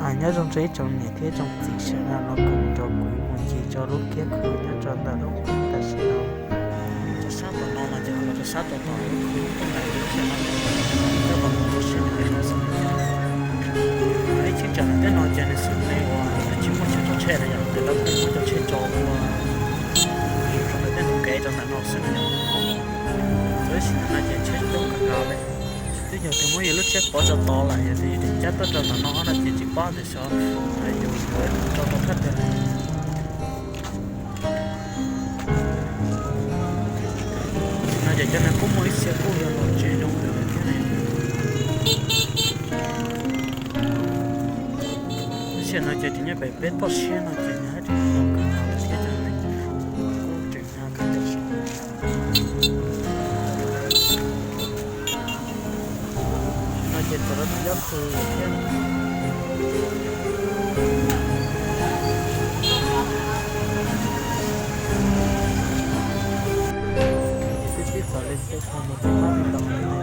Nyob zoo rau ib tsoom niam thiab tsoom txiv sawv daws los koom nrog kuv mus ncig rau lub kiab khw nyob rau ntawm lub qub tam sim no. Rau sab tom no mas ces los rau sab tom no lub khw ntawm lub sab no, coj pom mus rau sab no xwb. Ib cheeb tsam nram tej no ces nws xws li uas tsis muaj chaw tso tsheb na yom, nws lawv kuj muaj cov tsheb tso ua rau ntawm tej ntug kev rau ntawm no xwb na yom. Txawm sim no ces tsheb coob kawg nkaus li. Twb yog tias muab yus lub tsheb pov rau tod lawm, yog tias yus cab tuaj rau tom no no ces tsis paub tias xyov yus yuav rau tau thaj twg. No ces cov neeg kuj muaj ib txhia kuj yog los tsev zoo kawg thiab ne. Lub sij hawm no ces tseem nyob pem peb toj siab no ces nws haj tseem zoo kawg nkaus thiab cov neeg kuj tseem hnyav kawg nkaus. No ces txog rau tom cov khw thiab. Twb pib txog li peb txog mus rau qab ntoo li no.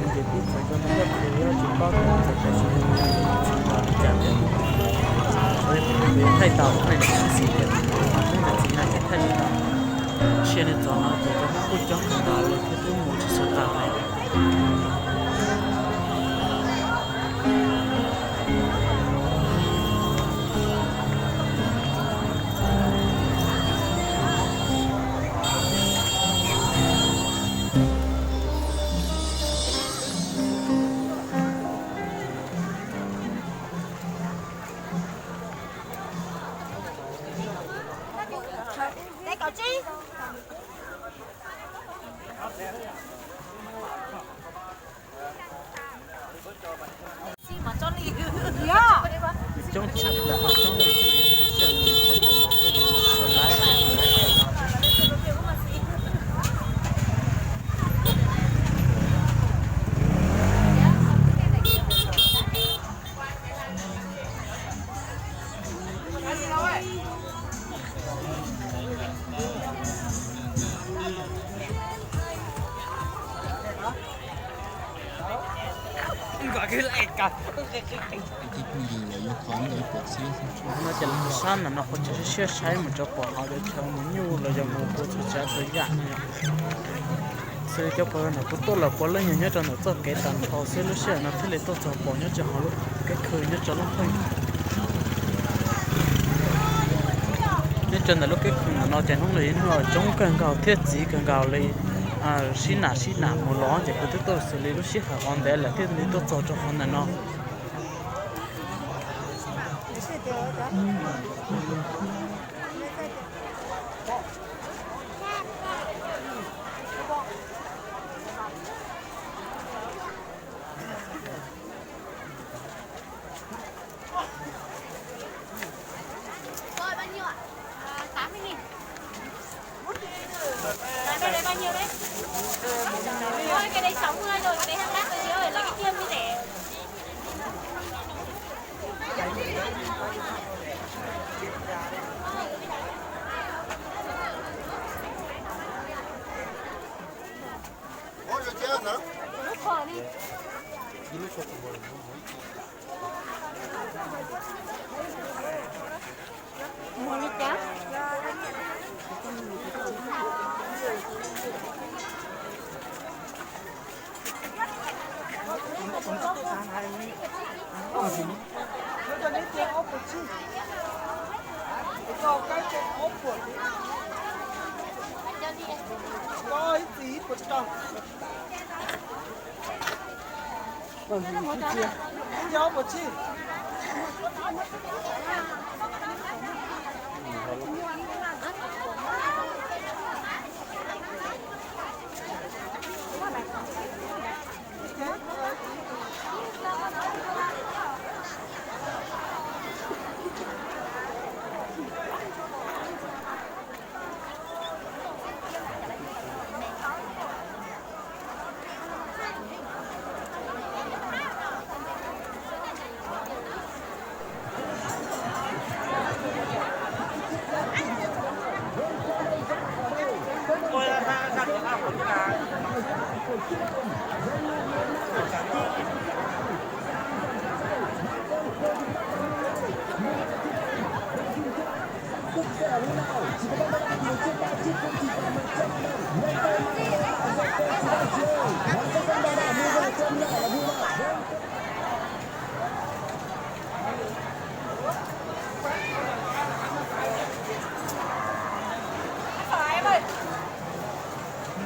Ces pib txog rau ntawm cov khw tsis paub tias txog tam sim no txog li cas thiab. Thaij tau hnub no txiv thiab, hnub no txiv no ces thaij tsis tau. Sia nws txog no ces cov Hmoob kuj coob kawg nkaus li thiab twb mus tsis tshua tas li. Coob tshaj plaws, coob li. No ces los mus sab ntawm no qhov chaw siab siab saib mus rau pom hav cov chaw mus nyuj los yog mus tua txhua tsav txhua yam no yom. Xws li cov pog ntawm kuv tuaj lawm puav leej yog nyob rau ntawm txoj kev tag nrho xwb, lub sij hawm no thiaj li tuaj txog pom nyob rau hauv lub kiab khw nyob rau lub pheej. Nyob rau ntawm lub kiab khw ntawm no ces hnub no yog hnub uas coob kawg nkaus thiab txiv kawg nkaus li. Sib nam sib nam mus los ces kuv twb tuaj xws li lub sij hawm hov ntev lawm thiaj li tuaj txog rau qhov ntawm no. Cái đấy bao nhiêu đấy? Ôi, cái đấy sáu mươi rồi, cái đấy hơi đắt rồi chị ơi, lấy cái kia mới rẻ.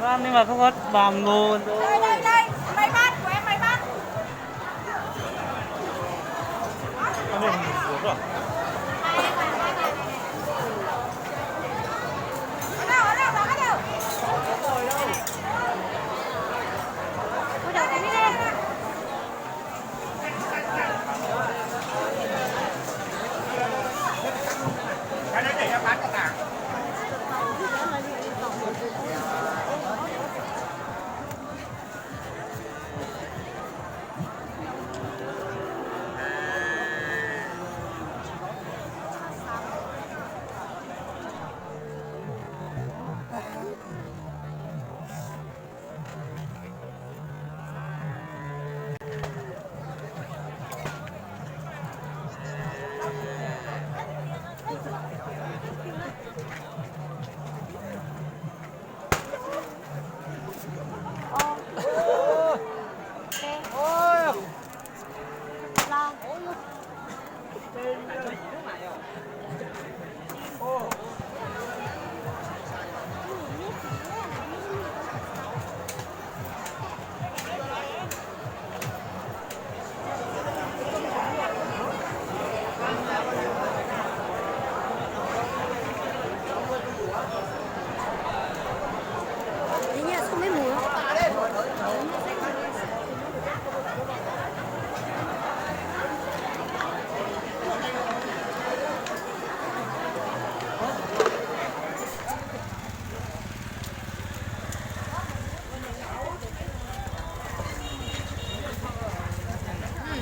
Mày ăn nhưng mà không có bàn ngồi. Đây, đây, đây, mày bắt, của em mày bắt.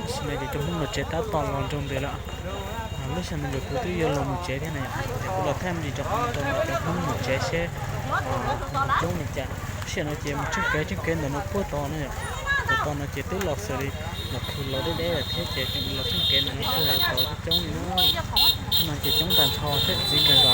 Tam sim no ces cov Hmoob mus tsev tab tom los nrog ntawd lawm. Lub sij hawm no ces kuv twb yuav los mus tsev thiab na, ces kuv los thaij me ntsis rau qhov rau cov Hmoob mus tsev seb coob li cas. Lub sij hawm no ces mus tsheej kev tsheej kev ntawm no puag tod na yom. Puag tod no ces twb los xws li los khwv los deb deb lawm thiab ces tseem los tsheej kev ntawm no puag tod coob li na. No ces coob tag nrho thiab txiv nkaus